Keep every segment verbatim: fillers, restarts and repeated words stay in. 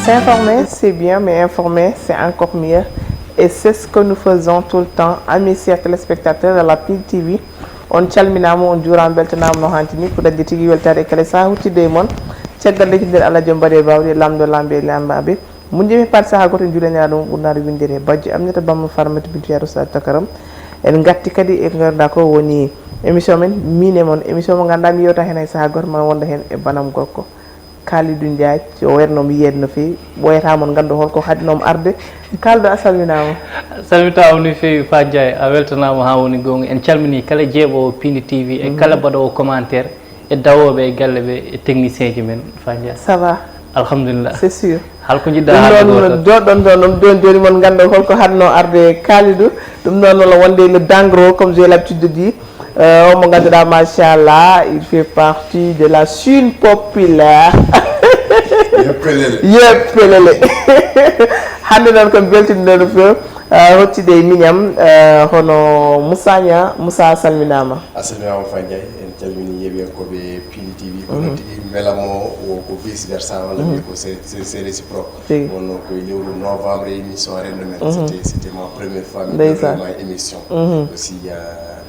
S'informer, c'est bien, mais informer, c'est encore mieux. Et c'est ce que nous faisons tout le temps. Amis chers téléspectateurs de la Pile T V, on calminama, on juurama, beltanama no hantini, ko dañde tigi weltare e kala saha huccitde e mon. Caggal nde ciden Allah joom mbaɗe bawɗe, lamɗo lamɓe e lambaɓe. Mun jemi par saha goto en juulaniraɗo mum ɓurnaɗo windere bajjo Aminata Bamma Farmata Bintu Yaro Sa Takaram. En gatti kadi e ko ganduɗa ko woni émission men, min e mon. Émission mo ganduɗa mi yewta hen hay saha goto ma wonda hen e banam gorko. Kalidou Ndiaye, o wayatno mi yiyeede no feewi, ɓooyata mon nganndu holko haɗinoomo arde. Kalidou, a salminaama. Salmitaama no feewi Fa Ndiaye, a weltanaama haa woni goonga. En calminii kala jeeɓoowo Pindi T V e kala mbaɗoowo commentaire e dawooɓe e galle ɓe e technicien ji men Fa Ndiaye. Ça va? Alhamdulillah. C'est sûr. Hol ko njiɗɗaa haalde ɗoo tan? Jooɗɗon ɗo noon jooni jooni mon ngannda holko haɗnoo arde Kalidou. Ɗum noon walla wonde le dangro comme j'ai l'habitude de dire. Euh, omo ngannduɗaa machallah il fait partie de la Chine populaire. Yeppelele. Yeppelele. Hannde noon kon beltinɗo no feewi. Euh, hoccide e miñam euh, hono Moussa Niang. Moussa, salminaama. A salminaama Fa Ndiaye, en calminii yeeɓiyankooɓe Pindi T V. Ko noon tigi mbela mo o ko vice versa walla mbiye ko c'est c'est réciproque. Wonno ko e lewru novembre émission renndo men. C'était c'était ma première fois mi Ndeysaan. Ɗoyma émission aussi.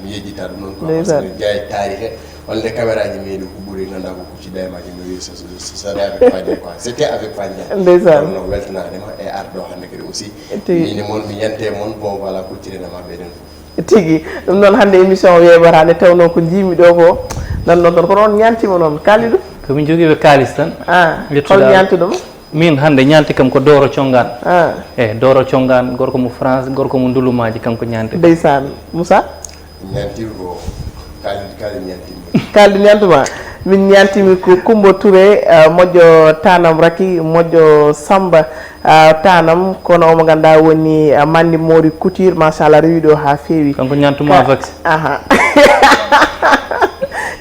Mi yejjita ɗum noon ko Ndeysaan. Parce que Ndiaye taarihe wonde caméra ji meeɗi huɓɓude ngannda ko kucciɗa e majji no wiye so so avec Fa Ndiaye quoi, c'était avec Fa Ndiaye. Ndeysaan. Kono weltanaade ma e arde ɗo hannde kadi aussi. Tigi. Min e mon mi yante mon bon voilà kucciɗen e maɓɓe eɗen fof. Tigi. Ɗum noon hannde émission o weeɓata nde tawno ko njiimi ɗo ko nan noon toon kono on ñaantima noon Kalidou. Ko min jogii ɓe kaalis tan. Ah, hol Yettude Allah. Ñaantuɗoma? Min hannde ñaanti kam ko dooro conngaan. Ah. E dooro conngaan gorko mo France, gorko mo ndulumaaji, kanko ñaanti. Ndeysaan. Moussa? Ñaantiiɗo ko Kalidou Kalidou ñaantiimi. Kalidou ñaantuma. Min ñaantimi ko Coumba Touré, euh, moƴƴo tanam raki, moƴƴo Samba euh, tanam, kono omo ngannduɗaa woni euh, Mandi Mori Couture, machallah rewi ɗo haa feewi. Kanko ñaantuma vaccin. Aha.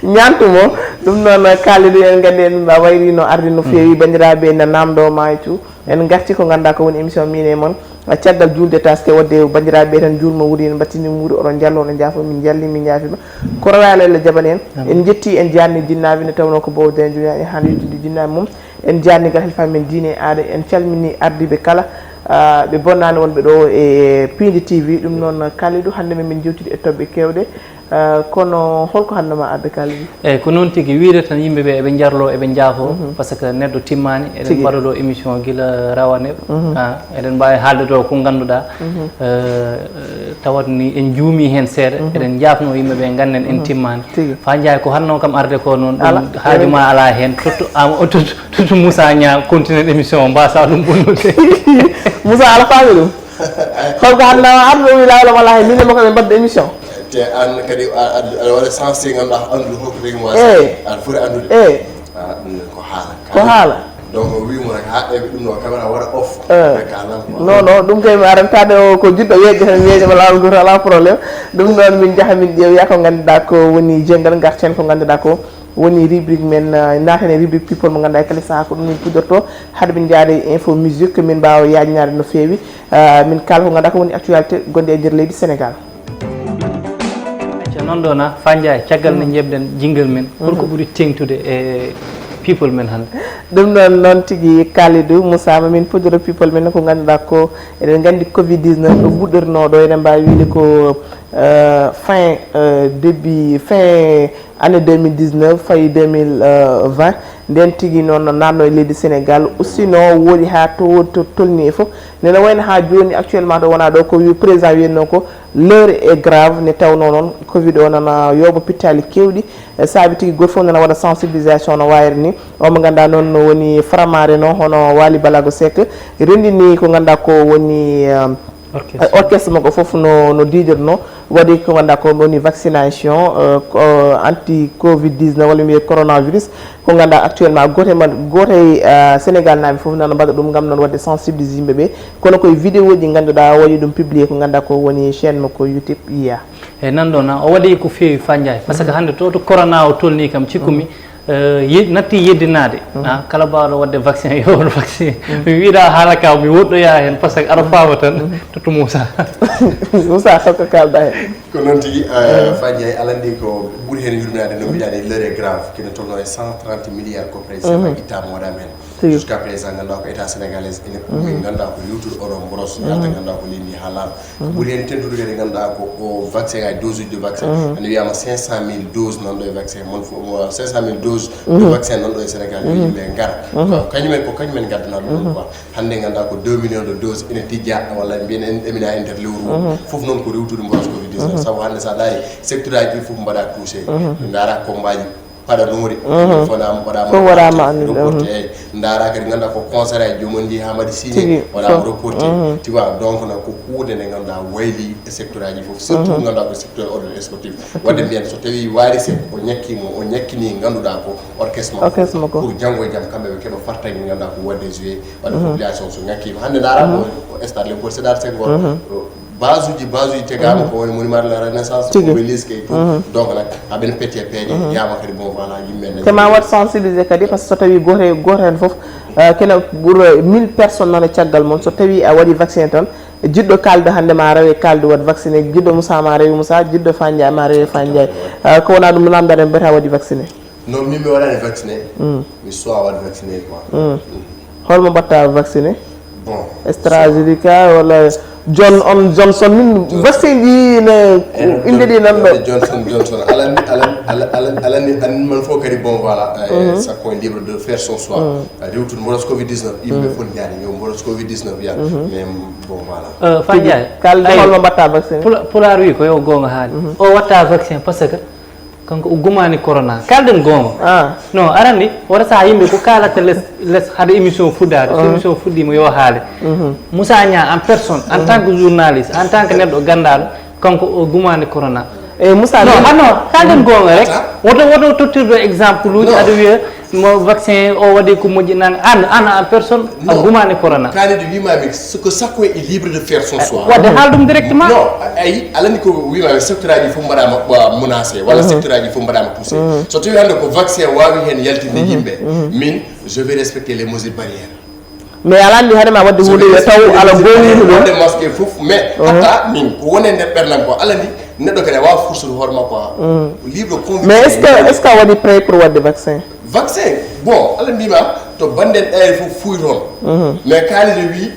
Ñaantumo. Ɗum noon Kalidou en nganndi en wayrino arde no feewi, banndiraaɓe ene namdo ma e tout. En ngarti ko ngannduɗaa ko woni émission min e mon. Caggal juulde taske wadde banndiraaɓe tan juulma wuuri en mbattini muuri oɗon njallo oɗon njaafo min njalli min njaafima. Korowal Allah jaɓan en. En njetti en jaarni jinnaaɓe nde tawno ko bowden joni en hano yettude jinnaaɓe mum. En jaarni gal helfaaɓe men diine e aada, en calmini ardiiɓe kala. Ah, ɓe bonnaani wonɓe ɗo e Pindi T V. Ɗum noon Kalidou hannde men min jewtidi e toɓɓe keewɗe. Ah, kono holko hannde ma arde Kalidou? Eeyi, ko noon tigi, wiyde tan yimɓe ɓe eɓe njarlo eɓe njaafo, par ce que neɗɗo timmaani, eɗen mbaɗa ɗo émission gila rawane. Ah, eɗen mbaawi haalde ɗo ko ngannduɗaa, eh, tawat ni en juumi heen seeɗa, eɗen njaafno yimɓe ɓe ngannden en timmaani. Tigi. Fa Ndiaye, ko hannoo kam arde ko noon, ɗum haaju ma alaa heen, tottu ama tottu tottu Moussa Niang continue émission o, mbasa ɗum bonnude. Moussa, aɗa faami ɗum? Holko hannde ma arde ɗo wi lawol ma alaa heen, min e makko ɓe mbaɗde émission. Te aan kadi aɗa waɗa sensé ngam ɗa anndu holko tagi mo Eeyi. Aɗa foti anndude. Eeyi. Ah, ɗum ko haala. Ko haala. Donc o wima rek ha ɓe ɗum ɗo caméra waɗa off. Eh. Rek ka lan quoi. Non non, ɗum kay mi arantade o ko jiɗɗo weeƴde tan weeƴe ma lawol goto ala problème. Ɗum noon min jaaha min ƴeewoya ko ngannduɗaa ko woni jengal, ngarten ko ngannduɗaa ko woni rubrique men, eh, naaten e rubrique people mo ngannduɗaa e kala saha ko ɗum min puɗɗorto. Haade min njaade info musique min mbaawa yaajnaade no feewi. Eh, min kaala ko ngannduɗaa ko woni actualité gonɗi e nder leydi Sénégal. Acca noon ɗo na Fa Ndiaye, caggal nde njeɓɗen jingle men, holko ɓuri teeŋtude e people men hannde? Ɗum noon noon tigi Kalidou Moussa, ma min puɗɗoro people men ko ngannduɗaa ko eɗen nganndi covid dix-neuf ɗo fuɗɗornoo ɗo, eɗen mbaawi wiyde ko euh, fin euh, début fin année deux mille dix-neuf fayi deux mille vingt. Nden tigi noon no naatno e leydi Sénégal, ustinoo wooɗi haa to to tolni e fof. Nena wayno haa jooni actuellement ɗo wonaa ɗo ko wi président wiyatnoo ko l'heure est grave, nde tawnoo noon covid o nana yooɓa pittaali keewɗi. E saabi tigi gooto fof nana waɗa sensibilisation no waayri ni. O mo ngannduɗaa noon no woni Faramare no hono Waly Balago Seck, renndini ko ngannduɗaa ko woni euh, orchestre makko fof no no diidirno, waɗi ko ngannduɗaa ko woni vaccination euh, ko, euh, anti covid dix-neuf walla wiyee coronavirus. Ko ngannduɗaa actuellement gooto e ma gooto e euh, Sénégal naaɓe fof nana mbaɗa ɗum ngam noon waɗde sensibiliser yimɓe ɓe. Kono koye vidéo ji ngannduɗaa o waɗi ɗum publié ko ngannduɗaa ko woni chaîne makko YouTube Iya. Eeyi, nan ɗo na o waɗi ko feewi Fa Ndiaye, par ce que hannde to to corona o tolni kam cikkumi eh, ye- natti yeddinaade. Ah, kala mbaawɗo waɗde vaccin yo waɗ vaccin. Mi wiɗa haala ka mi woɗɗoya heen par ce que aɗa faama tan. Tottu Moussa. Moussa, holko kaalɗaa heen? Ko noon tigi. Eh, Fa Ndiaye, alanndi ko Heen yurminaade no mbiɗaa ni, l'heure est grave, kene tolno e cent trente milliards ko près, c'est pas ittaama waɗaama heen. Jusqu'à présent, ngannduɗaa ko état sénégalais ene kuumi, ngannduɗaa ko rewtude oɗo mboros, yalta, ngannduɗaa ko leydi ndi haalaama. Ko ɓuri heen tentude kadi, ngannduɗaa ko o vaccin, ay dose uji de vaccin. Ene wiyaama cinq cent mille dose nan ɗo e vaccin mon fof, cinq cent mille dose de vaccin nan ɗo e Sénégal, yo yimɓe ngara. Ko kañumen, ko kañumen ngaddana ɗum ɗon quoi. Hannde ngannduɗaa ko deux millions de dose ene tijja, walla mbiyen en ɗamina e nder lewru o. Fof noon ko rewtude mboros covid dix-neuf. Sabu hannde so a ndaari, secteur aji ɗi fof mbaɗa touché. Ndaara combat ji paɗanoori, fof waɗaama, waɗaama annulé, reporté. Eyi, ndaara kadi ngannduɗaa ko concert aji, joomum ndi haa mbaɗi signé, waɗaama reporté. Tu vois, donc, no ko huunde nde ngannduɗaa wayli e secteur aji fof, surtout ngannduɗaa ko secteur oɗon sportif. Waɗde mbiyen, so tawi Wally Seck o ñakkii mo, o ñakkini ngannduɗaa ko orchestre makko, orchestre makko, pour janngo e jam kamɓe ɓe keɓa fartaŋŋe ngannduɗaa ko waɗde joué, waɗde population so ñakkiima. Hannde ndaara ko, ko stade Léopold Sédar Senghor, base uji, base uji tegaama ko woni monument de la renaissance, obélisque et tout. Donc nag, aɓen pecce peeje, yaama kadi, bon, voilà, yimɓe nani. Te ma waɗ sensibilisé kadi, parce que so tawi gooto e, gooto heen fof, eh, kene ɓura mille personnes nana caggal mon. So tawi a waɗi vaccin tan, jiɗɗo Kalidou hannde ma rewe Kalidou waɗ vacciné, jiɗɗo Moussa ma rewe Moussa, jiɗɗo Fane Ndiaye ma rewe Fane Ndiaye. Eh, ko wona ɗum, namdaren mbiyata waɗi vacciné. Non, min mi waɗaani vacciné. Mi suwaa waɗ vacciné quoi. Holmo mbaɗta vacciné? Bon. AstraZeneca walla John on Johnson, min vaccin ji ne, innde ɗi nan ɗo. Johnson Johnson, alani, alani, alani, alani, alani man fof kadi, bon, voilà, eh, chacun est libre de faire son choix. Eh, rewtude mboros covid dix-neuf, yimɓe fof njaani yo mboros covid dix-neuf ya. Mais bon, voilà. Euh, Fane Ndiaye, Kalidou, ay, holmo mbaɗta vaccin? Pula-, Pulaar wi ko yo goonga haali. O watta vaccin parce que kanko o gumaani corona. Kalden goonga. Ah. Non, arani, wata saha yimɓe ko kaalata les, les hade émission fuɗɗaade. So émission fuɗɗiima yo haale. Moussa Niang en personne, en tant que journaliste, en tant que neɗɗo ganndaɗo, kanko o gumaani corona. Eh, Moussa, non, ah, non, kalden goonga rek. Woto, woto tottirɗo exemple uji, aɗa wiya mo vaccin o waɗi ko moƴƴi nan. An, an en personne, a gumaani corona. Kalidou wimaami, ce que chacun est libre de faire son choix. Waɗde haal ɗum directement. Non, ayi, alani ko wimaami, secteur aji fof mbaɗaama, uh, menacé, walla secteur aji fof mbaɗaama poussé. So tawi hannde ko vaccin waawi heen yaltinde yimɓe, min, je vais respecter les mesures barrières. Mais aɗa anndi hade ma waɗde huunde yo taw ala goongude ɗum. Waɗde masque e fof, mais hatta min ko woni e nder ɓernam ko, alani neɗɗo kadi a waawa fursude hoore makko ha. Libre conviction. Mais est-ce que, est-ce que a waɗi prêt pour waɗde vaccin? Vaccin, bon, Allah mbima to banden ɗayre fof fuy toon. Mais Kalidou wi,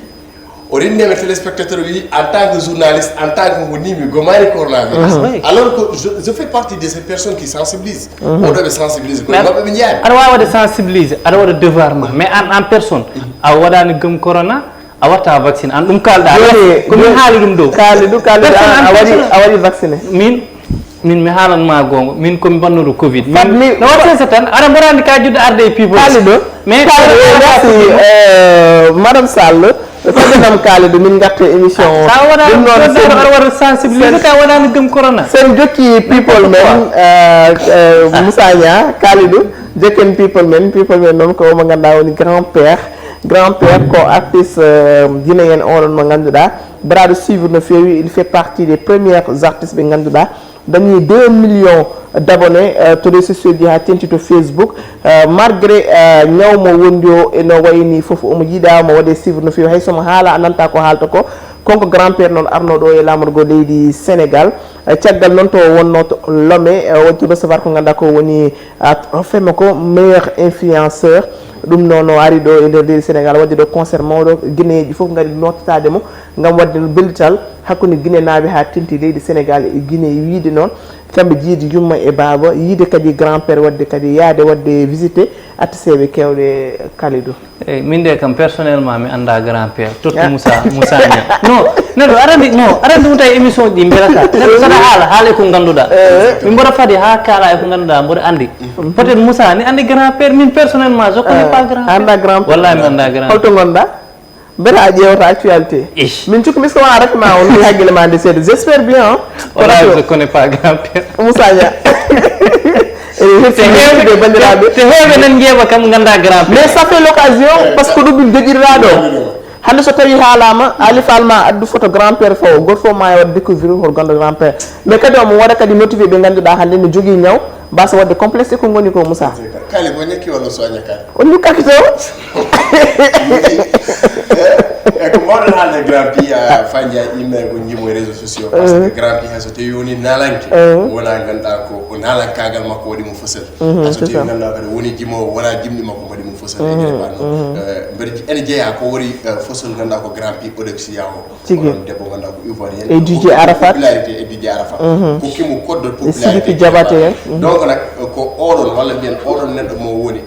o rindema téléspectateur wi, en tant que journaliste, en tant que woni mi gomani coronavirus. Ah, oui. Alors que je, je fais partie de ces personnes qui sensibilisent. Oɗo ɓe sensibiliser koye maɓɓe ɓe jeyaani. Aɗa waawi waɗde sensibiliser, aɗa waɗa devoir ma, mais an en personne, a waɗaani gëm corona, a watta vaccine, an ɗum kalɗa. Joni, ko min joni haali ɗum ɗo. Kalidou, Kalidou, personne an, en a waɗi, personne, a waɗi vacciné? Min, min mi haalan ma goonga, min ko mi bannuɗo covid. Min, no watte so tan, aɗa mboɗa anndi ka juɗɗo arde e people. Kalidou, mais Kalidou, eh, merci, euh, Madame Sall. Fadde kam Kalidou, min ngarta e émission o. Sa waɗa, ɗum noon, ɗo sen, aɗa waɗa sensibiliser, sen, ka waɗani gëm corona. Sen jokki people men, euh, euh, Moussa Niang, Kalidou, jokken people men, people men noon ko mo ganduɗa woni grand père. Grand père ko artiste, euh, guinéen oɗon mo ganduɗa, mbaɗaɗo suivre no feewi, il fait partie des premiers artistes ɓe ganduɗa dañi deux millions d'abonnés, euh, to réseaux sociaux ji, ha tenti to Facebook. Euh, malgré, euh, ñaw mo wondi o, e no wayni fof, omo yiɗa, omo waɗe suivre no feewi, hay somo haala a nanta ko haalta ko. Kanko grand père noon arno ɗo e lamorgo leydi Sénégal. Euh, caggal noon to wonno to Lomé, euh, wonti recevoir ko ganduɗa ko woni, euh, trophée makko meilleur influenceur. Ɗum noon o ari ɗo e nder leydi Sénégal, wadde ɗo concert mawɗo, Guinéeji fof ngari nottade mo. Ngam waɗde bellital hakkunde Guinée naaɓe haa tenti leydi Sénégal e Guinée, wiide noon kamɓe jiidi yumma e baaba, yiide kadi grand père, waɗde kadi yaade waɗde visité artisteeɓe keewɗe. Kalidou. Eyyi, min de kam personnellement mi annda grand père. Tottu Moussa, Moussa Niang. Non, neɗɗo aɗa anndi, non, aɗa anndi ɗum tawi émission ji mbelata. Neɗɗo saɗa haala, haala e ko ngannduɗaa. Min mboɗo fadi haa kaala e ko ngannduɗaa, mboɗo anndi. Peut-être Moussa ne anndi grand père, min personnellement, je connais pas grand père. Annda grand père. Wallahi mi annda grand père. Holto ngonɗaa? Mbele a ƴeewata actualité? Ish. Min cukki, misko wona rafi ma on, mi hakkille ma nde seeɗa. J'espère bien, hein? Wala, je connais pas grand père. Moussa Niang. Ene heɓi te heewɓe, yettude banndiraaɓe. Te heewɓe nan njeeɓa kam ngannda grand père. Mais ça fait l'occasion, parce que ɗum min joƴƴirɗaa ɗo. Hannde so tawi haalama, Ali Fall ma addu photo grand père fof, goto fof ma e waɗ découvrir hol gonɗo grand père. Mais kadi omo waɗa kadi motivé ɓe ngannduɗaa hannde ne jogii ñaw, mbasa waɗde complexe ko ngoni ko Moussa. Kali ko ñakki walla so a ñakkaani? O ñukkaki to. E ko mawɗo haalde Grand Prix, a fanja yimɓe ko njimo e réseaux sociaux, par ce que Grand Prix hay so tawi woni nalanke, wona ganduɗa ko o nalankagal makko waɗi mo fosel. Hay so tawi ganduɗa kadi woni jimo, wona jimɗi makko mbaɗi mo fosel e gueɗe banno. Mbeɗa ene jeeya ko woni fosel ganduɗa ko Grand Prix Odexiya o. Tigi. Oɗon debbo ganduɗa ko ivoirien. E DJ Arafat. Popularité e DJ Arafat. Kokkimo code de popularité. Sidiki Diabaté en. Donc nak ko oɗon walla mbiyen oɗon neɗɗo mo woni,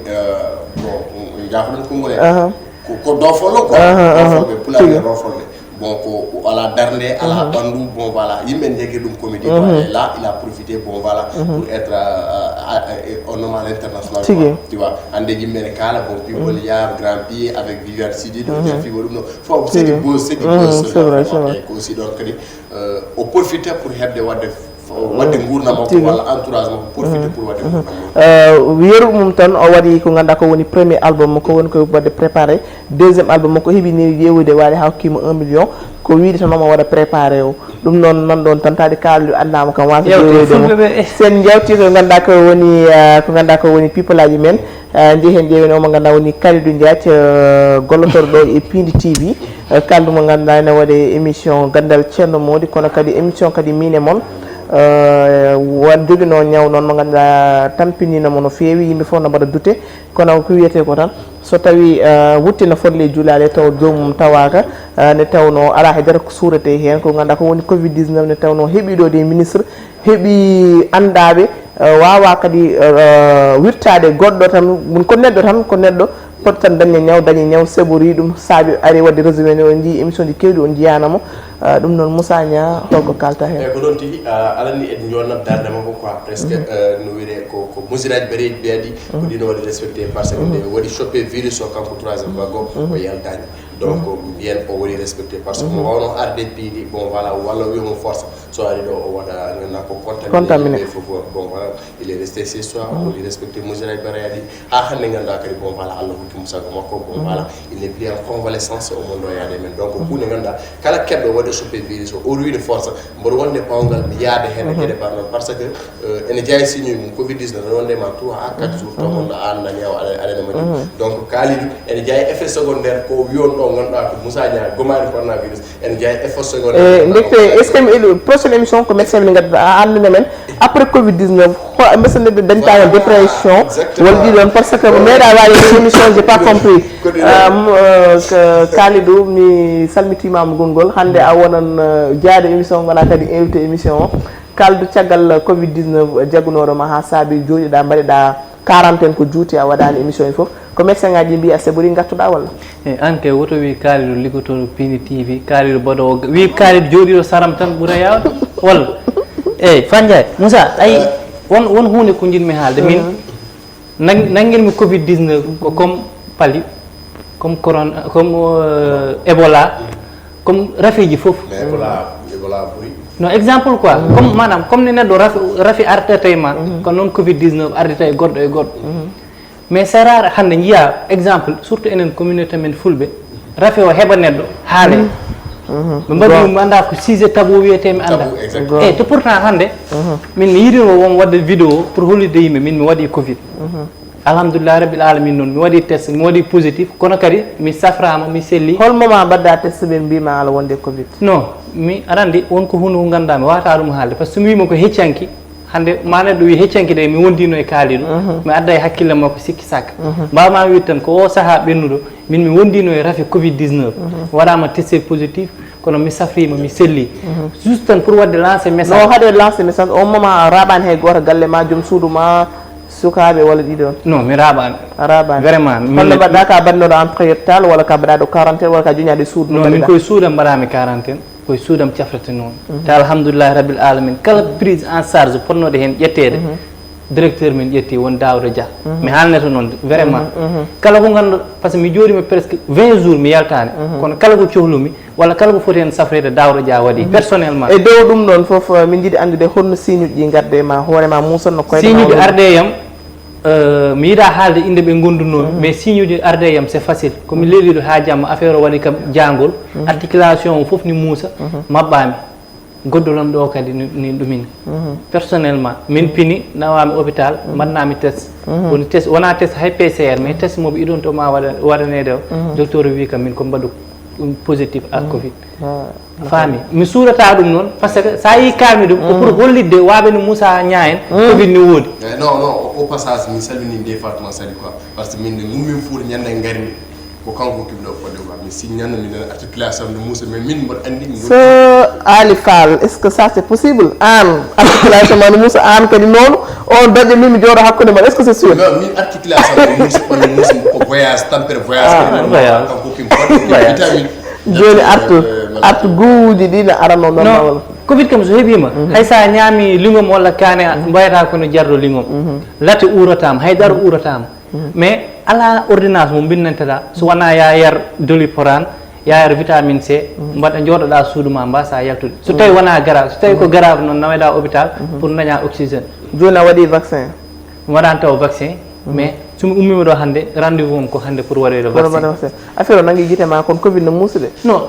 bon, jaafoɗon konngol en. Ko, ko dofolo quoi. Dofolɓe, pulaar e dofolɓe. Bon, ko, ko ala darnde, ala ɓandu, bon voilà, yimɓe jaggi ɗum comédie quoi. Et là il a profité, bon voilà, pour être un homme à l'international quoi. Tu vois, hande yimɓe ne kala, bon, people ya Grand Prix avec Viviane Chidid, ɗum jafi ɗum ɗo fof c'est du buzz, c'est du buzz. C'est vrai, c'est vrai. Ko aussi ɗon kadi o profité pour heɓde wadde wadde gurdam makko walla entourage makko profité pour wadde gurdam makko. Yeru mum tan o waɗi ko ganduɗa ko woni premier album makko woni ko wadde préparé. Deuxième album makko heɓi newi ƴeewude waɗi ha hokkima un million. Ko wiide tan omo waɗa préparé o. Ɗum noon nan ɗon tan taade kaalɗo annama kam wasa ƴeewude mo. Sen jewti ko ganduɗa ko woni ko ganduɗa ko woni people aji men. Jeehen ƴeewen omo ganduɗa woni Kalidou Diath, gollotoɗo ɗo e Pindi T V. Kaldu mo ganduɗa ene waɗe émission gandal ceerno modi kono kadi émission kadi min e mon. Wan joguino ñaw noon mo ganduɗa tampinino mo no feewi yimɓe fof no mbaɗa dute. Kono ko wiyete ko tan so tawi wutte no fodle juulade taw joomum tawaka. Ne tawno ala e dara ko suurete hen ko ganduɗa ko woni covid dix-neuf ne tawno heeɓi ɗo de ministre heeɓi anndaɓe wawa kadi wirtade goɗɗo tan. Ɗum ko neɗɗo tan ko neɗɗo poti tan dañde ñaw dañi ñaw sebori ɗum saabi ari wadde résumé ne on jii émission ji kewɗi on jiyanamo. Ɗum noon Moussa Niang holko kalta hen? Eyyi ko ɗon tigi. Alani eɗen jonna darde makko quoi presque no wiyde ko ko mesure aji bareji mbiyaɗi ko ɗino waɗi respecté par ce que nde waɗi choppé virus o kanko troisième vague o o yaltani. Donc mbiyen o waɗi respecté par ce que mo wawno arde piidi bon voilà walla wiyamo force so ari ɗo o waɗa ganduɗa ko contaminé ɓe fof. Bon voilà il est resté chez soi o waɗi respecté mesure aji bareyaɗi ha hande ganduɗa kadi bon voilà Allah hokkimo sago makko bon voilà il n'est plus en convalescence omo ɗo yaade men donc hunde ganduɗa kala keɗɗo waɗi choppé virus o o ruwide force mboɗo wonde pawngal mi yaada hen e gueɗe mbar noon par ce que ene jeeya signe mum covid dix-neuf ene wonde ma trois à quatre jours taw gonɗo an nani awa aɗa aɗa ene moƴƴi donc Kalidou ene jeeya effet secondaire ko wiyon ɗo ganduɗa ko Moussa Niang gomani coronavirus ene jeeya effet secondaire. Ndekte est ce que mi prochaine émission ko médecin mi gadduɗo a andina men après covid dix-neuf ho mbesa nde dañtaga dépression wala ɗiɗon par ce que mi meeɗa wawi émission j'ai pas compris. Kalidou mi salmitimama gongol hande a wonan jaade émission gona kadi invité émission o. Kaldu caggal covid dix-neuf jagunoɗo ma ha saabi joɗiɗa mbaɗeɗa quarantaine ko juuti a waɗani émission e foof ko médecin ngaji mbiya sebori gattuɗa walla? E an kay woto wi kaaliɗo liggotoɗo pini tv kaaliɗo boɗo o wi kaaliɗo joɗiɗo saram tan ɓuura yawde walla? Eyyi fanjay moussa ayi won won hunde ko jinmi haalde min nang- nanguirmi covid dix-neuf ko comme pali comme corona comme ebola comme rafiji foof. Mais ebola ebola ɓuuri. No exemple quoi comme manam comme ne neɗɗo rafi rafi artata e ma ko noon covid dix-neuf ardita e goɗɗo e goɗɗo. Mais c'est rare hande jiiya exemple surtout enen communauté men fulɓe rafi o heɓa neɗɗo haale. Ɓe mbaɗi ɗum mi anda ko sujet tabou wiyetemi anda. Eyyi te pourtant hande min mi yiɗino won wadde vidéo pour hollitde yimɓe min mi waɗi covid. Alhamdulillah rabbil alamin noon mi waɗi test mi waɗi positif kono kadi mi saframa mi selli. Holmo ma mbadda test ɓe mbima ala wonde covid? Non mi aɗa andi won ko hunde ko ganduɗa mi wawata ɗum haalde par ce que so mi wima ko heccanki hande ma neɗɗo wi heccanki de mi wondino e kaaliɗo mi adda e hakkille makko sikki sakka mbawma wiide tan ko o saaha ɓennuɗo min mi wondino e rafi covid dix-neuf waɗama testé positif kono mi safrima mi selli juste tan pour wadde lancé message. No haɗe lancé message on moment a raɓani hay goto galle ma joom suudu ma sukaɓe walla ɗiɗon? Non mi raɓani. A raɓani vraiment. Holno mbaɗɗa ka mbaɗnoɗo entretien walla ka mbaɗaɗo quarantaine walla ka joñaɗo e suudu? Non min koye suudam mbaɗami quarantaine koye suudam cafrata noon te alhamdulillahi rabbil alamin kala prise en charge potnoɗo hen ƴettede directeur min ƴetti won Daouda Dia mi haalnata noon vraiment kala ko ganduɗa par ce que mi jooɗima presque vingt jours mi yaltani kono kala ko cohlumi walla kala ko foti hen safreede Daouda Dia waɗi personnellement. E dow ɗum ɗon fof min jiɗi anndude holno signe uji ɗi ngarde e ma hoorema muusanno koyɗe ma signe uji arde e yam mi yiɗa haalde inde ɓe gondunnomi mais signe uji arde e yam c'est facile komi leliɗo ha jamma affaire o waɗi kam jangol articulation o fof ni muusa maɓɓami. Goɗɗo lam ɗo kadi ni ɗumin personnellement min pini nawami hôpital mbaɗnami test woni test wona test hay pcr mais test moɓe iɗon to ma waɗa waɗanede o docteur o wi kam min ko mbaɗu Positif à covid. Faami, mi suurata ɗum noon, parce que so a yii kaami ɗum ko pour hollitde waaɓe no Moussa Niang en, covid ne woodi. Eh, non non, au passage min salmini nde Fatma Sali quoi, parce que min nde gummin fuuta ñande ngarmi ko kanko kiblo fodde quoi. Mi si ñande min nana articulation no Moussa, mais min mboɗo anndi min. So Ali Fall, est-ce que ça c'est possible? An articulation ma no Moussa, an kadi noonu, on daña min mi jooɗo hakkunde ma, est-ce que c'est sûr? Non, min articulation no Moussa, on Moussa ko voyage, tampere voyage. Ah, kadi voyage. Kanko kim fodde vitamine. Joni artu, artu guuji ɗi ne arano non. Covid kam so heɓima, hay sa ñaami lingom walla kaane, mbayata kono jarɗo lingom. Late uurataama, hay daro uurataama. Mais ala ordonnance mo binnantata so wona ya yar doliporan, ya yar vitamine C, mbaɗa jooɗoɗa suudu ma mbasa yaltude. So tawi wona grave, so tawi ko grave noon naweɗa hôpital pour daña oxygène. Joni a waɗi vaccin? Mi waɗani taw vaccin, mais somi ummima ɗo hannde, rendez-vous am ko hannde pour waɗoyde vaccin. Affaire o nangi gite ma, kon covid no muusude. Non,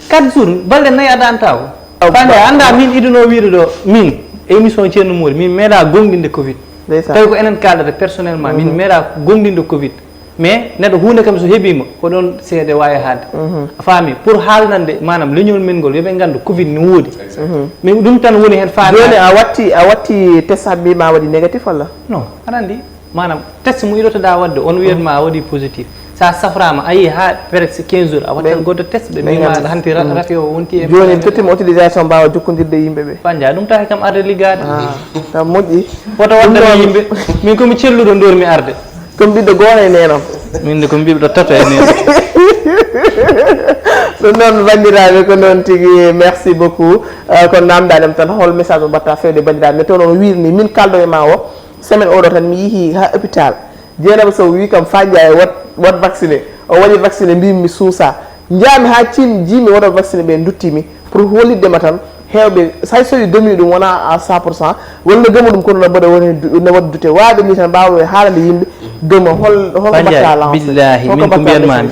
quatre jours, balɗe nayi adanta ko. Fande anda min iduno wiide ɗo, min e émission Ceerno Moori, min meeɗa gomɗinde covid. Tawi ko enen kaldata personnellement, min meeɗa gomɗinde covid. Mais neɗɗo hunde kam so heɓima ko ɗon seede wawi haade. A faami, pour haalnande manam leñol men ngol yoɓe gandu covid ne woodi. Mais ɗum tan woni hen faami. Joni a watti, a watti test, habbi ma waɗi négatif walla? Non, aɗa andi manam test mo iɗotoɗa wadde on wiyatma a waɗi positif, sa saframa a yi ha presque quinze jours a wattan goto test, ɓe mbima aɗa hanti rate o wonti e joni tottima autorisation mbawa jokkodirde yimɓe ɓe. Fanja ɗum tawi kam arde liggade. Kam moƴƴi. Woto waddano yimɓe. Min komi celluɗo dormi arde. Komi ɓiɗɗo goto e nenam. Min de komi ɓiɗɗo tato e nenam. Ɗum noon bandiraɓe ko noon tigi, merci beaucoup. Kono namdaɗem tan hol message mo mbatta fewde bandiraɓe, mais to noon wirni min kaldo e ma o. Semaine oɗo tan mi yeehi ha hôpital, Dieynaba Sow wi kam Fadiaye wat, wat vacciné. O waɗi vacciné, mbimi mi suusa. Njaami ha Cine, jiimi woto vacciné ɓe duttimi pour holliddema tan. Hewɓe hay so wi gëmi ɗum wona à cent pour cent, walla no gëma ɗum kono no mbaɗa woni ne waɗi dute. Waɓe ni tan mbawɓe haalande yimɓe gëma hol, holko mbatta lancé. Billahi min ko mbiyatmami.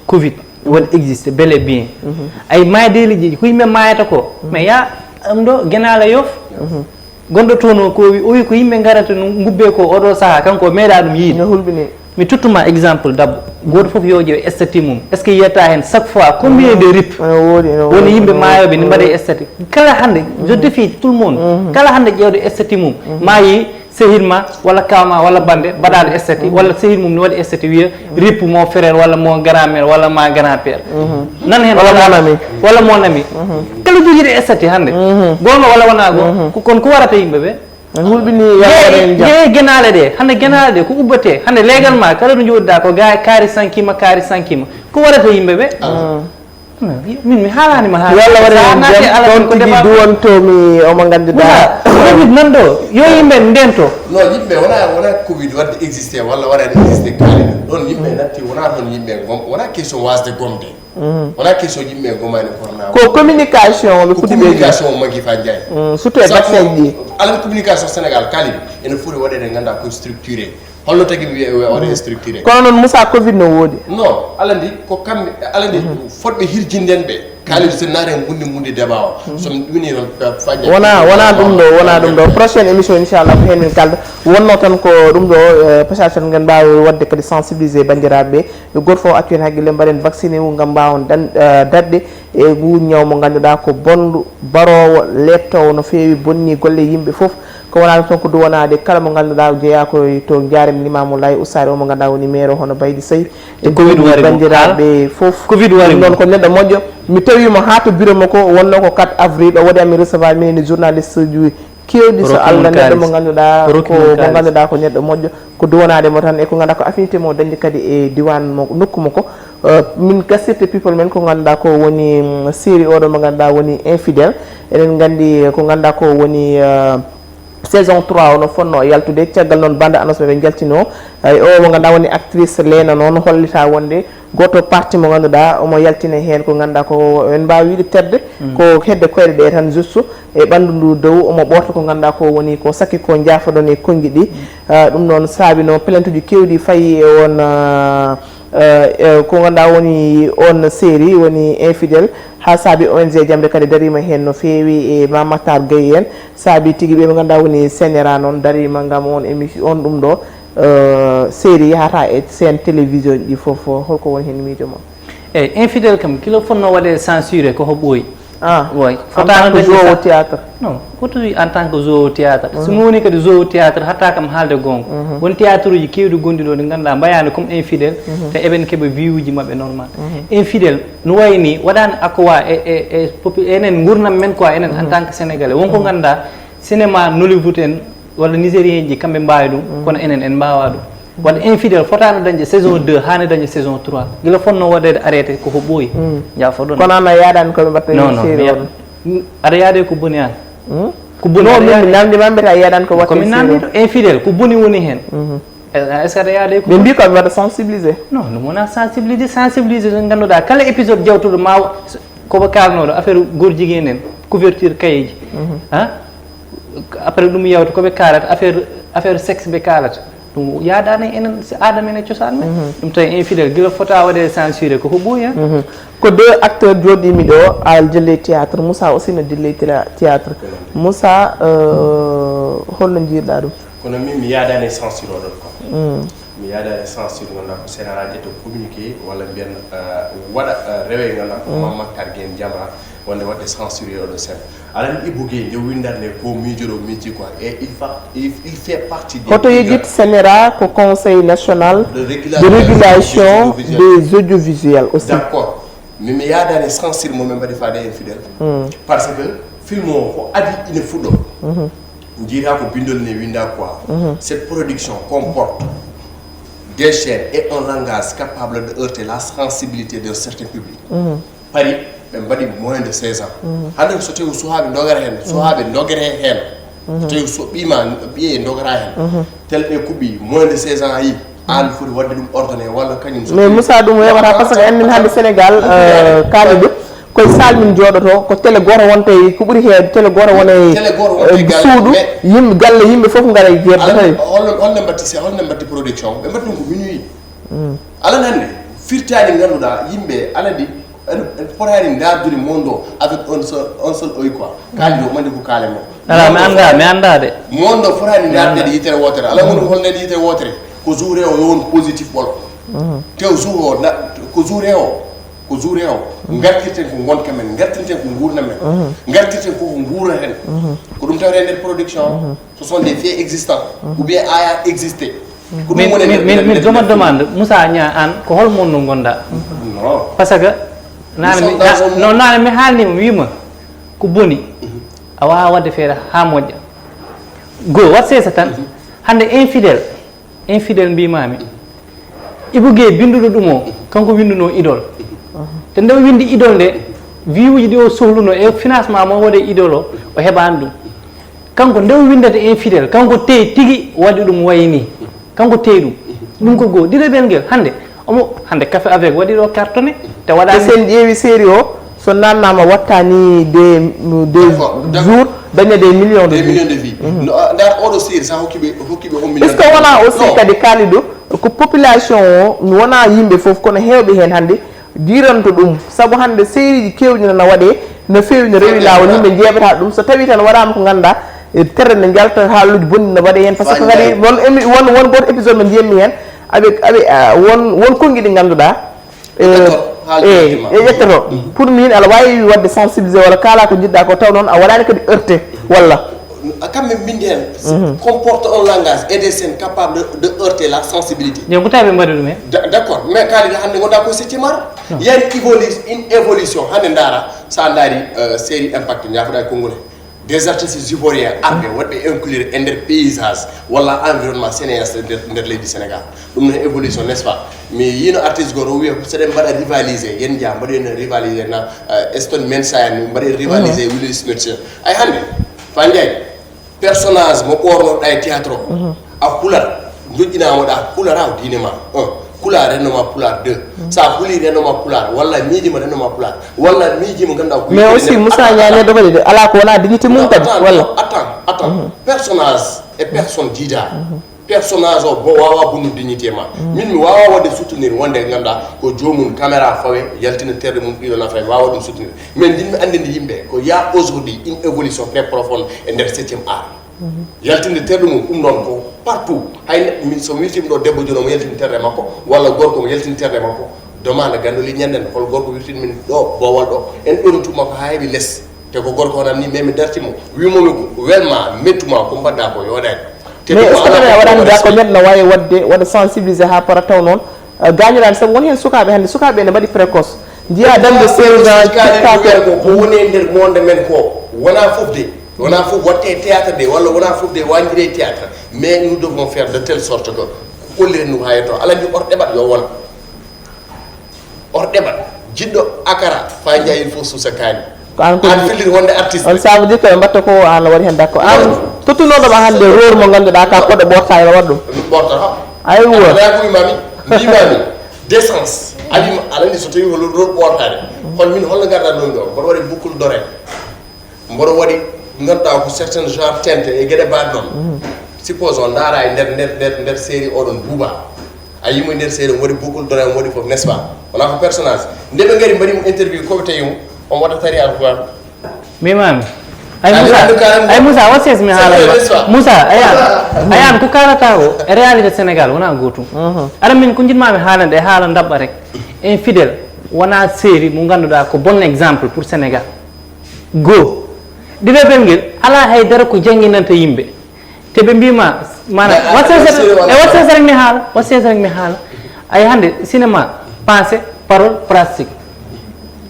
Covid waɗi existe bel et bien. Ay maayde liƴƴi ko yimɓe maayata ko, mais ya am ɗo genaala yof. Gonɗo toon o ko wi, o wi ko yimɓe ngarata no ngubbe ko oɗo saha, kanko o meeɗa ɗum yiide. No hulɓini. Mi tottuma exemple dabbo. Goto fof yo ƴeew statut mum. Est-ce que yiyata hen chaque fois combien de rip woni yimɓe maayoɓe ne mbaɗe statut? Kala hande, je défie tout le monde. Kala hande ƴeewde statut mum. Ma yi sehil ma walla kaw ma walla bande mbaɗaɗo statut walla sehil mum ne waɗi statut wiya rip mon frère walla mon grand mère walla ma grand père. Nan hen walla mon ami. Walla mon ami. Kala jogiiɗo statut hande. Gonga walla wona gonga. Ko kon ko warata yimɓe ɓe? Hulɓini yaltare en jam. Jeeye genaale ɗe, hande genaale ɗe ko ubbate, hande leegal ma kala ɗo jooɗiɗa ko ga kaari sankima, kaari sankima. Ko warata yimɓe ɓe? Min mi haalani ma haala. Yo Allah waɗan en jam. Ɗon tigi duwontomi omo ngannduɗaa. Covid nan ɗo, yo yimɓe ndento. Non, yimɓe wona, wona covid wadde existé walla waɗani existé kaali ɗum. Ɗon yimɓe natti, wona toon yimɓe gom, wona question wasde gomde. Wona question yimɓe gomani corona. Ko communication ɓe foti ɓeydude. Communication o magi fa jaay. Surtout e vaccin ji. Alal communication Sénégal kaali ɗum ene foti waɗede ngannda ko structuré. Holno tagi mi wiya o waɗi structuré? Kono noon Moussa, covid no woodi. Non, alandi ko kamɓe, alandi fotɓe hirjinden ɓe. Kaalidu sen naata en gundi gundi débat o. So mi ɗumini noon faña. Wona, wona ɗum ɗo, wona ɗum ɗo. Prochaine émission inchallah ko heen min kalda. Wonno tan ko ɗum ɗo, eh, passage tan ngeen mbaawi waɗde kadi sensibiliser banndiraaɓe ɓe. Yo gooto fof accu heen hakkille, mbaɗen vacciné wu ngam mbaawon dan-, eh, daɗde e ngu ñaw mo ngannduɗaa ko bonndu, baroowo, leettoowo, no feewi, bonni golle yimɓe fof. Ko wonaa ɗum tan, ko duwanaade kala mo ngannduɗaa o jeyaa ko e to Njaarem Limaamu Laay, ustaade o mo ngannduɗaa woni maire o, hono Baydi Sey. E covid wari mo. Banndiraaɓe fof. Covid wari mo. Ɗum noon ko neɗɗo moƴƴo. Mi tawi mo haa to bureau makko, wonno ko quatre avril, o waɗi ami recevoir minen e journaliste uji keewɗi, so Allah, neɗɗo mo ngannduɗaa ko, mo ngannduɗaa ko neɗɗo moƴƴo. Ko duwanaade mo tan e ko ngannduɗaa ko affinité mo dañde kadi e diiwaan mo, nokku makko. Eh, min gastirde people men ko ngannduɗaa ko woni, mm, série oɗo mo ngannduɗaa woni Infidèle. Eɗen nganndi ko ngannduɗaa ko woni, eh, saison trois o no fotnoo yaltude. Caggal noon bande annonce ɓe njaltinoo. Ay, o mo ngannduɗaa woni actrice Leena noon hollita wonde gooto parti mo ngannduɗaa omo yaltina heen ko ngannduɗaa ko en mbaawi wiide tedde, ko hedde koyɗe ɗe tan juste e ɓanndu ndu dow, omo ɓoorta ko ngannduɗaa ko woni ko sakke ko njaafoɗon e konngi ɗi. Ah, ɗum noon saabino plainte uji keewɗi fayi e on, ah, eh, eh, ko ngannduɗaa woni on série woni Infidèle, haa saabi O N G Jamre kadi dariima heen no feewi e Mame Mactar Gueye en, saabi tigi ɓe ɓe ngannduɗaa woni C N R A noon dariima ngam on émission, on ɗum ɗo, eh, série yahata e chaîne télévision ɗi fof. Holko woni heen miijo ma? Eyi, Infidèle kam, kilo fotnoo waɗeede censuré ko ho ɓooyi. Ah, en tant que joueur au théâtre. Non, ko tawii en tant que joueur au théâtre. So mi wonii kadi joueur au théâtre, hatta kam haalde goonga. Won théâtre uji keewɗi gonɗi ɗo ɗi ngannduɗaa mbayaani comme Infidèle, te eɓen keɓa vue uji maɓɓe normal. Infidèle, no wayi nii, waɗaani akowa e, e, e, popu- enen nguurndam men quoi, enen en tant que Sénégalais. Won ko ngannduɗaa, cinéma Nollywood en, walla Nigérien ji, kamɓe mbaawi ɗum, kono enen en mbaawaa ɗum. Waɗa Infidèle fotaano dañde saison deux, haani dañde saison trois. Gila fotnoo waɗeede arrêté ko ko ɓooyi. Jaafoɗon. Kono aan a yaaɗaani ko ɓe mbaɗta Non, non, mi série ya- on. Aɗa yaade ko boni aan. Ko boni Non, aɗa min mi yaade. Namdi ma mbiyata a yaaɗaani ko Ko waɗte mi série namdi on. To Infidèle, ko boni woni heen. Est-ce que aɗa yaade ko Ɓe mbi ko ɓe mbaɗa sensibilisé. Non, ɗum wonaa sensibilisé, sensibilisé ɗo ngannduɗaa kala épisode jawtuɗo ma wa- ko ɓe kaalnooɗo affaire goor jigéen en, couverture kayeeji. Ha? Après ɗum yawta ko ɓe kaalata affaire, affaire sexe ɓe kaalata. Ɗum yaaɗaani enen si aada men e cosaan men. Ɗum tawi Infidèle gila fota waɗeede censuré ko ko ɓooyi. Ko deux acteurs jooɗiimi ɗo, Al Jelle théâtre, Moussa aussi no dille théâ- théâtre. Moussa, euh, holno njiirɗa ɗum? Kono min mi yaadaani e censure oɗon quoi. Mi yaadaani e censure ngannduɗaa ko scénario ƴetta communiqué walla mbiyen, euh, waɗa, euh, rewe ngannduɗaa ko Mame Mactar Guèye Jamra wonde waɗde censure e oɗo scène. Alaa ni Ibou Guèye nde winndata nde ko miijoɗo miiji quoi. Et il fa- il il fait partie des Hoto yejjit CNRA ko Conseil national de régulation des audiovisuels aussi. D'accord. Min mi yaadaani e censure mo ɓe mbaɗi faade Infidèle. Parce que film o ko adii ina fuɗɗoo. Njiiraa ko binndol ne winndaa quoi. Cette production comporte des scènes et un langage capable de heurter la sensibilité d'un certain public. Paris, ɓe mbaɗi moins de seize ans. Hannde so tawi ko suhaaɓe ndogata heen, suhaaɓe ndogata heen. So tawi so ɓiy ma, ɓiye ndogata heen. Tel ɓe kuɓɓi moins de seize ans a yii, aan foti waɗde ɗum ordonné walla kañum so Mais Moussa, ɗum weeɓata parce que annin hannde Sénégal, euh, kaaliɗo koye salle min jooɗoto, ko télé gooto wonta e, ko ɓuri heewde télé gooto wona e, Télé gooto wonta e euh, galle, suudu, mais yimɓe galle, yimɓe fof ngara e jeerde Alaa, tawi. Holno holno mbatti se holno mbatti production ɓe mbatti ɗum ko minuit. Alaa hannde firtaani ngannduɗaa yimɓe alaa ɗi en en potaani ndaardude monde o avec un seul un seul œil quoi. Kaaliɗo mandi ko kaale mo. Alaa, mi anndaa, mi anndaa de. Monde o fotaani ndaardeede yitere wootere. Alaa woni holno yitere wootere. Ko jour o yo won positif ɓolo. Te jour o na- ko jour o ko jour o ngartirten ko ngonka men, ngartirten ko nguurna men, ngartirten ko ko nguura hen. Ko ɗum tawete e nder production. Ce sont des faits existants. Ou bien aya existé. Ko ɗum Min woni min nder- min nder- min nder- doma nder- demande Moussa Niang, aan ko hol mon no ngonɗaa? Non. Parce que naane mi Nous sommes dans un non naane mi haalnima mi wiima ko boni. A waawaa waɗde feere haa moƴƴa. Goo wat seesa tan. Hannde Infidèle, Infidèle mbimami. Ibou Guèye binnduɗo ɗum o, kanko winndunoo Idole. Te nde o winndi Idole nde, vue uji ɗi o sohlunoo e financement mo waɗe Idole o, o heɓaani ɗum. Kanko nde o winndata Infidèle, kanko teyi tigi waɗi ɗum wayi nii. Kanko teyi ɗum. Ɗum ko goo. Ɗiɗaɓel ngel, hannde, omo, hannde Café avec waɗi ɗo cartonné, te waɗaani. Sen ƴeewi série o, so nannama wattani des des D'accord, d'accord. Jours, daña des millions de Des vues. Millions de vues. No, a- Ndar oɗo série sa hokkiɓe hokkiɓe on million. Est-ce que wona aussi Non. Kadi kaaliɗo ko population o mi wona yimɓe fof kono heewɓe heen hannde jiiranto ɗum, sabu hannde seeriji keewɗi nana waɗe no feewi no rewi laawol, yimɓe njeeɓata ɗum. So tawi tan waɗama ko ngannduɗaa, e terre ne njalta, haaluuji bonɗi no mbaɗe heen, parce que kadi won émi- won won gooto épisode mo njiyatmi heen, aɓe aɓe a, won won konngi ɗi ngannduɗaa e e ƴettoto. Pour min aɗa waawi waɗde sensibilisé walla kaala ko njiɗɗa ko, taw noon a waɗaani kadi heurté walla. Kamɓe mbindi heen comporte un langage et des scènes capables de, de heurter la sensibilité. Nden ko tawi ɓe mbaɗi ɗum heen. D'accord, mais kaaliɗo hannde ngonɗaa ko septième art. Yaani évolu- une évolution hannde ndaara, sa ndaari, euh, série Impact, njaafoɗa e konngol he, des artistes ivoiriens arɓe waɗɓe inclure e nder paysage walla environnement sénégalais nder, nder leydi Sénégal. Ɗum no évolution, n'est-ce pas? Mi yiino artiste goto o wiya, so ɗen mbaɗa rivalisé, yen jaa mbaɗoyen rivalisé na, euh, Stone Mensa en, mbaɗoyen rivalisé e Will Smith. Ay hannde, Fa Ndiaye, personnage mo ɓornoɗa e théâtre o, a hulat, joƴƴinama ɗa, hulata ko diine ma. Un, kula renno ma pulaar. Deux, sa huli renno ma pulaar, walla miijima renno ma pulaar, walla miijima ganduɗa ko. Mais aussi Moussa Niang neɗɗo kadi de, ala ko wona dignité mum kadi, walla? Attends, attends. Personnage et personne jiida. Personnage o bo wawa bonnude dignité ma. Min mi wawa wadde soutenir wonde ganduɗa ko jomum caméra fawe, yaltina terɗe mum, ɗiɗo nafra, mi wawa ɗum soutenir. Mais jinmi andinde yimɓe ko y a aujourd'hui une évolution très profonde e nder septième art. Yaltinde terɗe mum, ɗum ɗon ko partout. Hay ne- min so mi witima ɗo debbo jono mo yaltini terɗe makko, walla gorko mo yaltini terɗe makko, Demande gandoli ñanden hol gorko wirtin min ɗo bowal ɗo. En ɗonu tuma ko ha heɓi les. Te ko gorko onan ni memi dartimo. Wimo mi welma mettuma ko mbadda ko yoɗani. Te mais est ce que a waɗani da ko neɗɗo no wawi wadde waɗa sensibilisé ha para taw noon gañoɗani sabu woni hen sukaɓe hande sukaɓe ne mbaɗi précoce. Njiya dande seize ans. Ko woni e nder monde men ko wona fof de. Wona fof watte théâtre de walla wona fof de wanjire théâtre. Mais nous devons faire de telle sorte que ko kolliren ɗum ha yetto ala ndi or ɗeɓat yo won. Or ɗeɓat jiɗɗo akara fa jayi fof suusa kaani. Ko an ko an filliti wonde artiste. On ça veut dire que ɓe mbatta ko an waɗi hen d'accord an tottunoɗoma hande rôle mo ganduɗa ka koɗo ɓorta ene waɗa ɗum. Ɓortata. Aywa. Aɗa gumimami mbimami décence awima aɗa andi so tawi hol rôle ɓortade hol min holno gardannomi ɗo mboɗo waɗi boucle d'oreille. Mboɗo waɗi ngannduɗaa ko certain genre tente e geɗe mbaɗ noon. Suppose on ndaara e nder nder nder nder série oɗon buuba a yimo e nder série on waɗi boucle d'oreille on waɗi fof n'est-ce pas? Wona ko personnage nde ɓe ngari mbaɗi mo interview koɓe tawi mo on waɗa tari alquran. Mimami. Ay Moussa ay Moussa o ses mi haala Moussa aya ayan ko kalata o e réalité Sénégal wona gotum. Ara min ko jiɗmami haalande e haala dabɓa rek. Infidèle wona série mo ganduɗa ko bon exemple pour Sénégal. Goo. Ɗiɗaɓel ngel alaa hay dara ko jannginanta yimɓe. Te ɓe mbima mana watsesere mi haala watsesere mi haala. Ay hannde cinéma pensée parole pratique.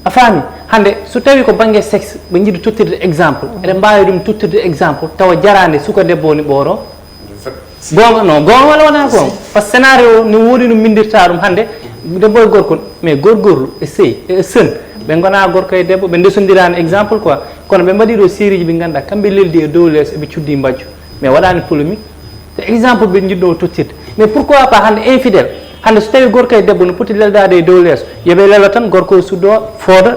A faami? Hannde so tawi ko bannge sexe ɓe njiɗi tottirde exemple eɗen mbaawi ɗum tottirde exemple tawa jaraande suka debbo woni ɓooro. Goonga non goonga wala wona goonga? Par ce que scénario o no woodi no mbindirta ɗum hannde debbo e gorko mais gorgorlu e sey e sen ɓe ngona gorko e debbo ɓe ndesondirani exemple quoi. Kono ɓe mbaɗi ɗo sériji ɓe ngannduɗa kamɓe leldi e dow lees eɓe cuddi mbajju mais waɗani polémique. Te exemple ɓe jiɗno tottirde mais pourquoi pas hannde infidèle hannde so tawi gorko e debbo no poti leldade e dow lees yoɓe lelo tan gorko o suddo fooda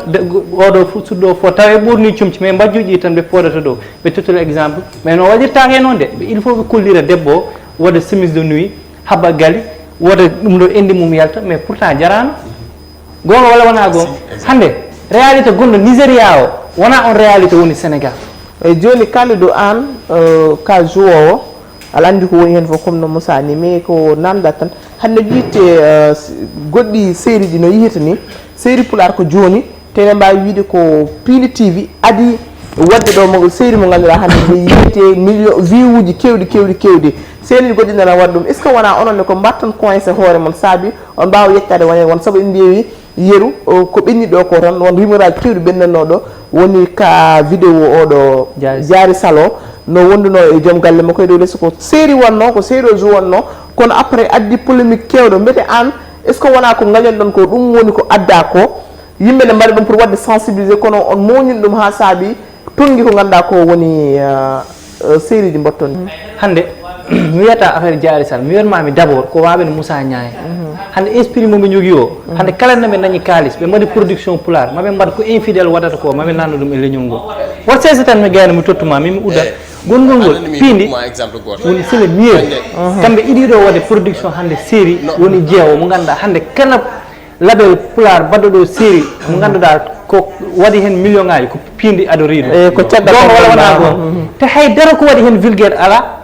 oɗo suddo fooda tawa e ɓorni comci mais mbajjuji tan ɓe poodata ɗo. Ɓe tottira exemple mais no waɗirtaka e noon de il faut ɓe kollira debbo o waɗa chemise de nuit haɓa gali waɗa ɗum ɗo ende mum yalta mais pourtant jarano. Goonga walla wona goonga? Hannde réalité gonɗo Nigéria o wona on réalité woni Sénégal. Eyyi jooni Kalidou an ka jouowo aɗa anndi ko woni heen fof comme no Moussa ni mais ko namdal tan hannde wiite goɗɗi série ji no yehirta ni série pulaar ko jooni te eɗen mbaawi wiide ko Pindi T V adii waɗde ɗo mo série mo ngannduɗaa hannde nde yiyete million vue uji keewɗi keewɗi keewɗi série ji goɗɗi nana waɗa ɗum est ce que wona onon ne ko mbatton coincé hoore mon saabi on mbaawa yettaade wone won sabu en mbiyewi yeru ko ɓenni ɗo ko tan won rumeur aji kewɗi ɓennanno ɗo woni ka vidéo oɗo jaari salo no wonduno e joom galle makko e dow leydi ko série wonno ko série o jou wonno kono après addi polémique kewɗo mbete an est ce que wona ko gañon ɗon ko ɗum woni ko adda ko yimɓe ne mbaɗa ɗum pour waɗde sensibilisé kono on mowñin ɗum ha saabi tonngi ko ganduɗa ko woni série ji mbatton. Hannde mi wiyata affaire Diary Sall mi wiyatmami d' abord ko waɓe no Moussa Niang en. Hannde esprit moɓe jogui o hannde kala noɓe dañi kalis ɓe mbaɗi production pulaar maɓe mbaɗa ko infidèle waɗata ko maɓe nanna ɗum e leñol ngol. Won sese tan mi gayno mi tottuma min mi uddat gongol ngol piindi woni c'est le mieux. Kamɓe iɗi ɗo waɗde production hannde série woni jeewo mo ganduɗa hannde kala label pulaar baɗɗo ɗo série mo ganduɗa ko waɗi hen million ngaji ko piindi adoriɗo. Eyi ko caggal goonga walla wona goonga? Te haydara ko waɗi hen vulgaire ala.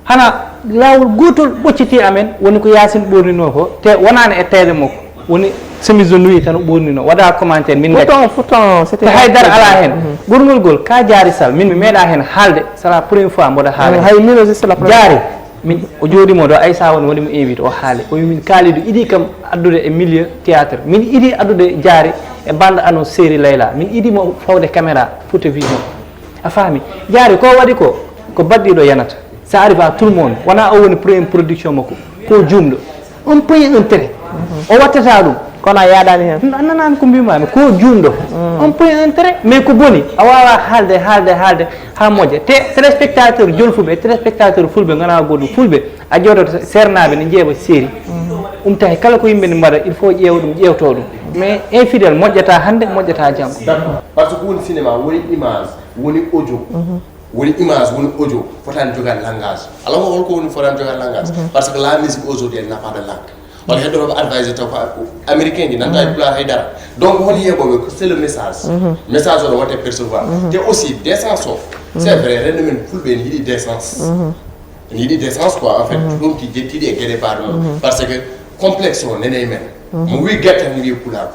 Hana lawol gotol ɓocciti amen woni ko yasin ɓornino ko te wonani e tele makko woni chemise de nuit tan o ɓornino waɗa commentaire min gacci pourtant pourtant c'était te haydara ala hen. Ɓorgol gol ka Diary Sall min mi meeɗa hen haalde c'est la première fois mboɗo haala hay min aussi c'est la première jaari min o jooɗimo ɗo aysa woni waɗimo invité o haali o wi min kaalidu iɗi kam addude e milieu théâtre min iɗi addude Diary e bande annonce série Layla min iɗimo fawde caméra photo vision. A faami? Diary ko waɗi ko ko baɗɗiɗo yanata ça arrive à tout le monde wona o woni premier production makko ko juumɗo. Un point un trait o wattata ɗum. Kono a yaɗani hen. Nanani ko mbimami ko juumɗo. Un point un trait mais ko boni a wawa haalde haalde haalde ha moƴƴa te téléspectateur jolfuɓe e téléspectateur fulɓe gona goɗɗum fulɓe a ƴewtoto sernaɓe ne ƴeewa série. Ɗum tahi kala ko yimɓe ne mbaɗa il faut ƴeewa ɗum ƴewto ɗum mais infidèle moƴƴata hannde moƴƴata janngo. D'accord. Par ce que woni cinéma woni image woni audio. Woni image woni audio fotani jogade langage. Ala ko holko woni fotani jogade langage. Par ce que la musique aujourd'hui elle n'a pas de langue. Wala heddo ko advisor taw ko américain ji nanta e pulaar haydara. Donc hol yeɓoɓe ko c'est le message. Message o watte percevoir te aussi décence o c'est vrai rendo men fulɓe en yiɗi décence. En yiɗi décence quoi en fait ɗum ti jettiɗi e gueɗe baɗo noon par ce que Complexe o nene e men. Mo wi gacce, mi wi pulaagu.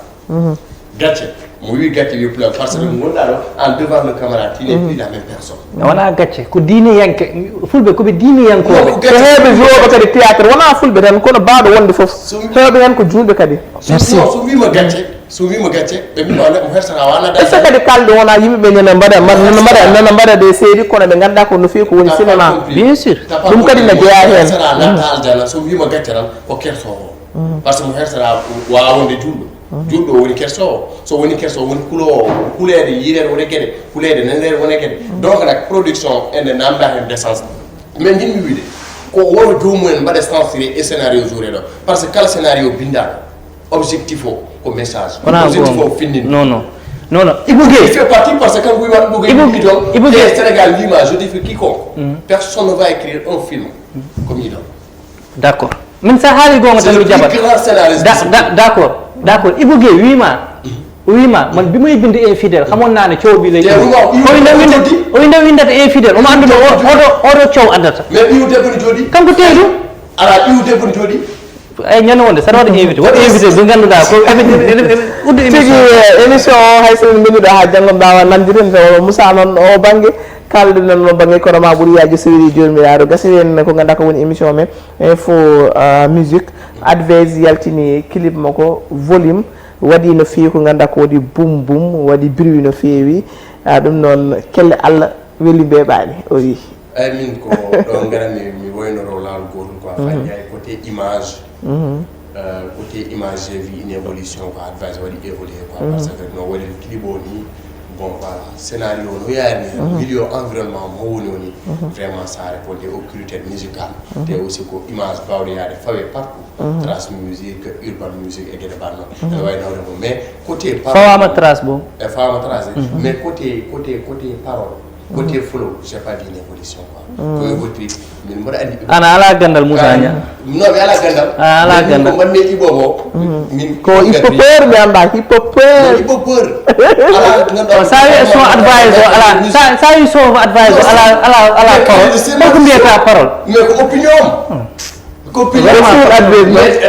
Gacce, mo wi gacce, wi pulaagu. Parce que mo gonɗa ɗo, en devant le caméra, tu n'es plus la même personne. Wona gacce, ko diine yanke. Fulɓe koɓe diine yankoɓe. Ko heewɓe jowoɓe kadi théâtre, wona fulɓe tan, kono bawɗo wonde fof. Heewɓe hen ko julɓe kadi. Merci. So wima gacce, so wima gacce, ɓe mbima ne mo hersata wana. Est-ce que kadi kalɗo wona yimɓe ɓe nana mbaɗa mbaɗa nana mbaɗa de seedi, kono ɓe ngannda ko no fewi ko woni cinéma? Bien sûr. Ɗum kadi ne jeeya heen. Natta aljana, so wima gacce tan, ko kersowo. Parce que mo hersata wawa wonde julɗo. Julɗo woni kersowo. So woni kersowo, woni kulowo. Kuleede yiireede woni kede, kuleede naneede woni kede. Donc nak production ene namda heen décence. Mais jinmi wiide, ko woro joomum en mbaɗa censuré e scénario joué ɗo. Parce que kala scénario bindaɗo, objectif o ko message. Wona objectif o finninde. Non, non. Non, non. Ibou Guèye. Il fait partie parce que kanko wima Ibou Guèye. Ibou Guèye. Sénégal wima, je défie quiconque. Personne ne va écrire un film comme Idole. D'accord. Min sa haali gonga tan mi jaɓat. D'accord, d'accord. Ibou Guèye wima, wima man bi may bind infidèle xamoon naa ne coow bi lay indi. O wi nde windata infidèle, omo annduno oɗo oɗo coow addata. Mais ɓiyu debbo ne jooɗi. Kanko teeɗu. Ala ɓiyu debbo ne jooɗi. Ay ñande wonde saɗa waɗa invité, waɗa invité ɓe ngannduɗaa ko uddu émission. Tigi émission o hay so min mbinduɗo ha janngo mbawa nandirde tawa Moussa noon o bangge. Kalɗo noon o bangge kono ma ɓuri yaaji so weli joomiraaɗo gasi en ko ngannduɗaa ko woni émission men. Info musique, Advez yaltini clip makko volume, waɗi no feewi ko ngannduɗaa ko waɗi bum bum, waɗi bruit no feewi. Ah, ɗum noon kelle Allah weli mbeeɓaani, o wi. Eyi, min ko ɗo ngaranmi mi woynoro laawol gootol quoi. Fañƴa e côté image. Côté image, j'ai vu une évolution quoi, Advez waɗi évolué quoi. Parce que no waɗi clip o ni, bon voilà, scénario no yaari ni, milieu environnement mo woni o ni, vraiment ça répondait au critère musical. Te aussi ko image bawɗo yaade fawe partout. Trace musique, urban musique e gueɗe banno. Ene wawi nawde mo mais côté parole, fawama trace bo. E fawama trace. Mais côté côté côté parole, côté flow, j'ai pas vu l'évolution quoi. Ko évolué. Min mboɗo andi Ibo. Ana ala gandal Moussa Niang. Non, mi ala gandal. A ala gandal. Ko mbanmi Ibo ko. Min ko hip hopper mi anda, hip hopper. Hip hopper. Ala gandal. Sa wi son Advez o ala, sa wi son Advez o ala ala ala parole. Ko mbiyata parole. Mais ko opinion. Ko pili. Mais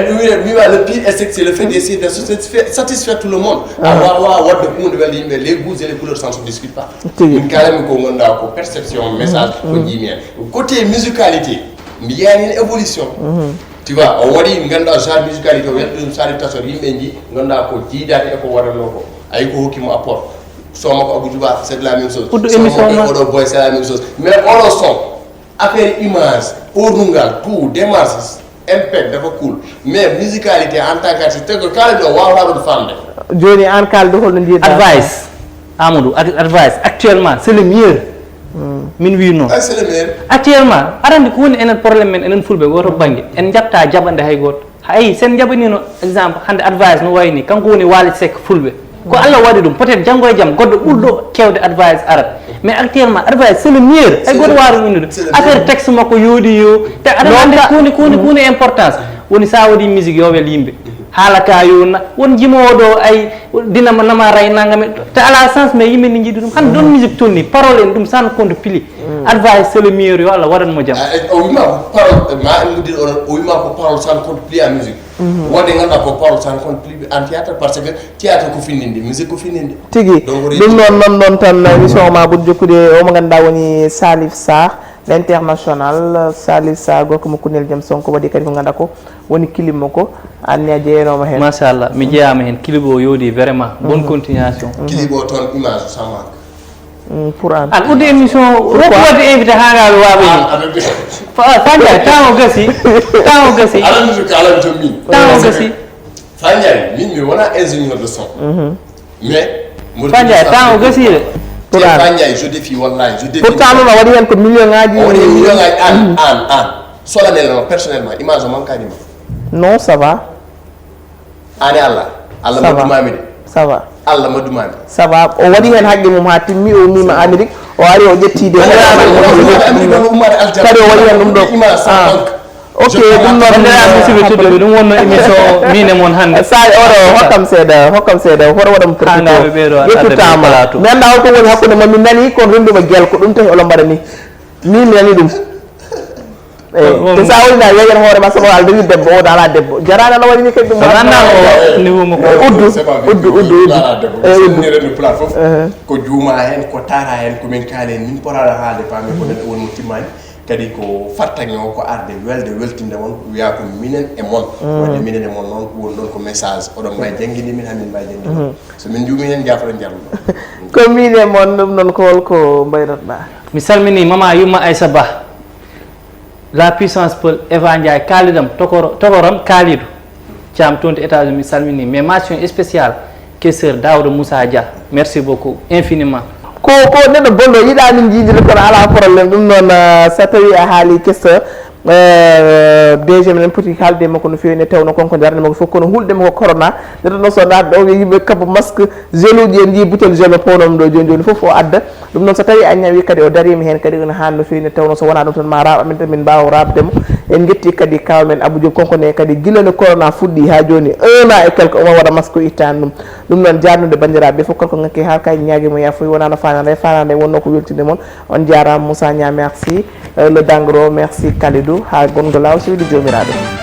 mi wiya le pire échec c'est le fait d'essayer de satisfaire, satisfaire tout le monde. A wawa wadde hunde welde yimɓe, les goûts et les couleurs ça ne se discute pas. Min kalami ko gonda ko perception message ko jiimi hen. Côté musicalité mi yiyani hen évolution. Tu vois, o waɗi ganduɗa genre musicalité o yetta ɗum sari tasor yimɓe ji ganduɗa ko jiidade e ko waɗanno ko. Ayi ko hokkimo apport. Son makko Abou Djouba c'est la même chose. Uddu émission ma. Oɗo boy c'est la même chose. Mais oɗo son affaire image, ɓoornugal, tout, démarche, M P, dafa cool. Mais musicalité en tant qu'artiste, te ko kala ɗo wawata ɗum famde. Joni an kaldo holno mbiɗa? Advice, Amadou, ad- advice actuellement c'est le meilleur. Min wi non. Ah, c'est le meilleur. Actuellement aɗa andi ko woni enen problème men enen fulɓe goto banggue en jaɓta jaɓande hay goto. Hay sen jaɓanino exemple hande Advice no wayni kanko woni Wally Seck fulɓe. Ko Allah waɗi ɗum, peut-être janngo e jam goɗɗo ɓurɗo kewde Advice arat. Mais actuellement Advice c'est le meilleur. Hay goto wawa ɗum innude. Affaire texte makko yooɗi yo te aɗa andi koni koni koni importance. Woni sa waɗi musique yo wel yimɓe. Haala ka yo na won jimowo ɗo ay dina ma nama ray nangam e- te ala sens mais yimɓe ne jiɗi ɗum hande ɗon musique tonni parole en ɗum ça ne compte plus. Advice c'est le meilleur yo Allah waɗan mo jam. Ah, eh, o wima ko parole ma en mudir onon o wima ko parole ça ne compte plus en musique. Wonde ganduɗa ko parole ça ne compte plus en théâtre parce que théâtre ko finninde, musique ko finninde. Tigi. Donc, ɗum noon noon noon tan émission o ma ɓuri jokkude o mo ganduɗa woni Salif Sarr l'international. Salif Sarr gorko mo Kunel Jam Sonko waɗi kadi ko ganduɗa ko woni kilim o ko anniya jeeyanoma hen. Machallah mi jeeyama hen clip o yooɗi vraiment bonne continuation. Clip o toon image ça manque. Pour an an uddi émission rokku wadde invité ha ngaɓe waɓe ni. Fanja tan o gasi tan o gasi. Alandude ko alanto min tan o gasi. Fanja min mi wona ingénieur de son. Mais Fanja tan o gasi de. Pour an Fanja je défie wallahi je défie. Pourtant noon a waɗi hen ko million ngaji. O waɗi million ngaji an an an solennellement personnellement image o manque anima. Non ça va. An e Allah. Allah maddumami de. Ça va. Allah maddumami. Ça va o waɗi hen haqqe mum ha timmi o ummima Amérique o ari o ƴetti de. Kadi o waɗi hen ɗum ɗo. Ok ɗum noon. Bandiraɓe musidɓe tedduɓe ɗum wonno émission min e mon hande. Sa oɗo hokkam seeɗa hokkam seeɗa hoto waɗam perpito ƴettutama mi anda holko woni hakkude ma min nani kon rennduma guel ko ɗum tawi oɗo mbaɗa ni min mi nani ɗum. Eyi, te sa woni na yeyen hoore ma, sabu alde wi debbo, o dala debbo jarani, ala waɗini kadi ɗum. Ranna o niveau mo ko. Uddu, uddu, uddu, uddu. Eyi, uddu. Ko juuma hen, ko tara hen, ko min kaali hen, min potaɗo haalde, paami ko neɗɗo woni mo timmani. Kadi ko fartaŋŋe o ko arde welde, weltinde on, wiya ko minen e mon. Wadde minen e mon noon, ko woni ɗon ko message. Oɗon mbawi jangguinde min, hamin mbawi jangguinde on. So min juumi hen, jaafoɗon jarluɗo. Ko min e mon, ɗum noon ko holko mbaynotoɗa? Mi salmini mama yumma Aissa Ba, la puissance Peul, Eva Ndiaye, Kalidam, Tokoro, Tokoron, Kalidou Thiam, toon to États-Unis, mi salmini. Mais mention spéciale, questeur Daouda Moussa Dia. Merci beaucoup, infiniment. Ko, ko neɗɗo bonɗo, yiɗa min jiidiri, kono ala problème. Ɗum noon, ah, so tawi a haali questeur, eh, D G men poti haalde makko no feewi, nde tawno konko darnde makko fof, kono hulde makko corona. Neɗɗo noon so naat ɗo, yimɓe kabba masque, gel uji, en njii butel gel mo pawnomi ɗo joni joni fof o adda. Ɗum noon, so tawi a ñawi kadi, o darima hen kadi, ene haani no feewi, nde tawno so wona ɗum tan ma raaɓ amen tan, min mbawa raɓde mo. En jetti kadi kaw men Abou Diop, kanko ne kadi gila no corona fuɗɗi ha joni, un an et quelque, omo waɗa masque, o ittani ɗum. Ɗum noon, jarnude bandiraɓe fof, kala ko ngakki haalka, en ñaagui mo yafuya, wonano fanade, fanade wonno ko weltinde mon. On jarama, Moussa Niang, merci. Euh, le Dangro, merci. Kalidou, ha gonga law, so yiɗi jomiraɗo.